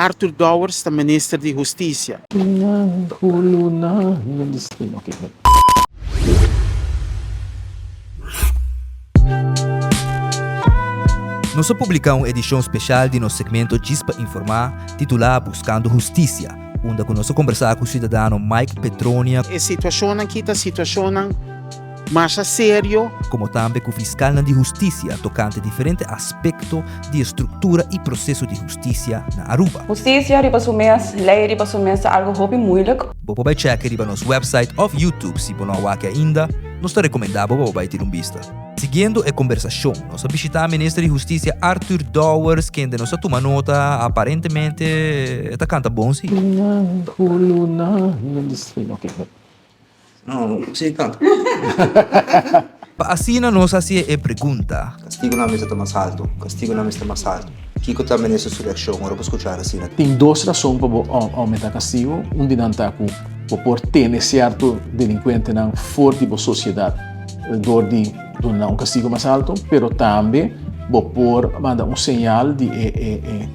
Arthur Dowers ta minister di Husticia. Nos a publiká un edishon speshal di nos segmento Djis pa Informá, titulá Buskando Hustisia, unda ku nos a kombersá ku siudadano Mike Petronia, E situashonnan ki ta situashonnan masha serio. Komo tambe ku fiskalnan di hustisia tokante diferente aspekto di e struktura i proseso di hustisia na Aruba. Hustisia riba su mes, lei riba su mes ta algo hopi moeilijk. Bo por bai chèk riba nos wèpsait òf YouTube si bo no a wak ainda. Nos ta rekomendá bo pa bo bai tira un bista. Siguiendo e kombersashon, nos a bishitá Minister di Hustisia Arthur Dowers kende nos a tuma nota aparentemente e ta kanta bon si. No, si kanta. Pa asina nos hasié e pregunta. Kastigunan mester ta mas haltu. Kastigunan mester mas haltu. Kiko ta minister su reakshon ora bo skucha asina? Tin dos rason pa bo oumentá kastigu. Un di nan ta ku bo por tene sierto delinkuentenan for di bo sosiedat dor di duna nan un kastigu mas haltu, pero tambe bo por manda un señal di e e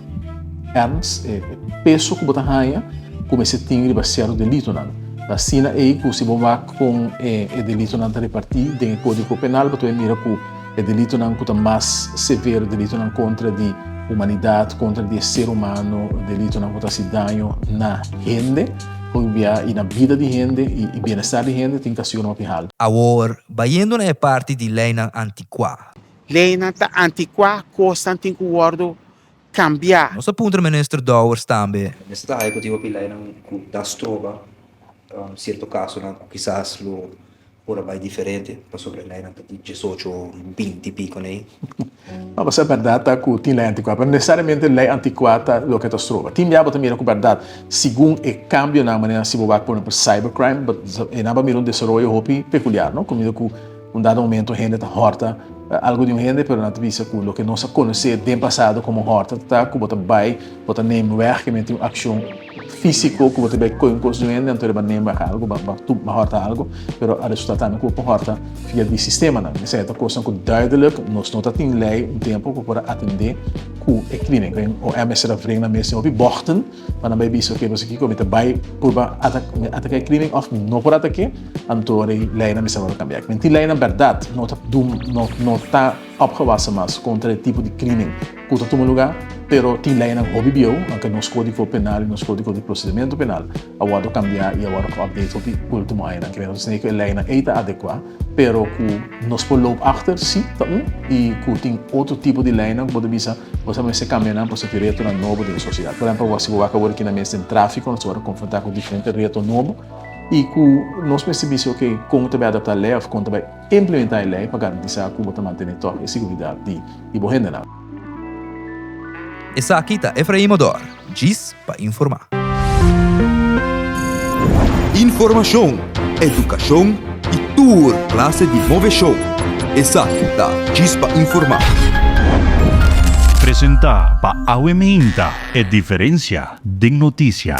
ernst, e peso ku bo ta haña ku mester tin riba sierto delitonan. Ta asina ei ku si bo wak kon e e delitonan ta repartí den e kódigo penal, bo ta bai mira ku e delitonan ku ta mas severo, delitonan kontra di humanidat, kontra di e ser humano, delitonan ku ta hasi daño na hende, hopi bia i na bida di hende i bienestar di hende, tin kastigunan hopi haltu. Awor, bayendo na e parti di leinan antikuá. Leinan ta antikuá, kosnan tin ku wòrdu kambiá. Nos a puntra Minister Dowers tambe. Mester ta haya ku tin hopi leinan ku ta stroba sierto kasonan ku kisas lo por a bai diferente pasobra e leinan ta di diesocho, binti piko nei. No, pasobra e bèrdat ta ku tin lei antikuá, pero nesesariamente lei antikuá ta loke ta stroba. Tin bia bo ta mira ku bèrdat segun e kambionan manera si bo wak por ehempel cybercrime, e nan bo a mira un desaroyo hopi pekuliar, no? Kaminda ku Un dado momento hende ta hòrta algu di un hende, pero nan ta bisa ku loke nos a konosé den pasado komo hòrta ta ku bo ta bai, bo ta neem wèg, ke menti un akshon físiko ku bo ta bai kohe un kos di un hende, anto riba neem wèg algu, bo a hòrta algu, pero a resultá tambe ku bo por hòrta via di sistemanan. Esei ta kosnan ku duidelik nos no ta tin lei un tempu ku por a atendé ku e krimen. OM mester a wring nan mes den hopi bògten. Pa nan bai bisa, ok, pasobra kiko mi ta bai purba ataka e krimen òf mi no por atak'é, anto ora ei leinan mester wòrdu kambiá. Men tin leinan bèrdat no ta dun, no no ta opgewassen mas kontra e tipo di krimen ku ta tuma lugá, pero tin leinan hopi bieu, anke nos kódigo penal i nos kódigo di prosedimentu penal a wòrdu kambiá i a wòrdu geupdate hopi último añanan. Ke men no ta siña ku e leinan ei ta adekuá, pero ku nos por loop achter sí ta un i ku tin otro tipo di leinan ku bo ta bisa Bo sa mester kambia nan pasobra tin retonan nobo den e sosiedat. Por ehempel, wak si bo wak awor aki na mes den trafiko, nos ta wòrdu konfrontá ku diferente reto nobo i ku nos mester bisa oke kon ta bai adaptá lei òf kon ta bai implementá e lei pa garantisá ku bo ta mantené tòg e siguridat di bo hendenan. Esaki ta Efraim Odor, djis pa informá. Informashon, edukashon i tur klase di moveshon. Esaki ta Djis pa Informá. Presentá pa Awe Meinta, e diferensia den notisia.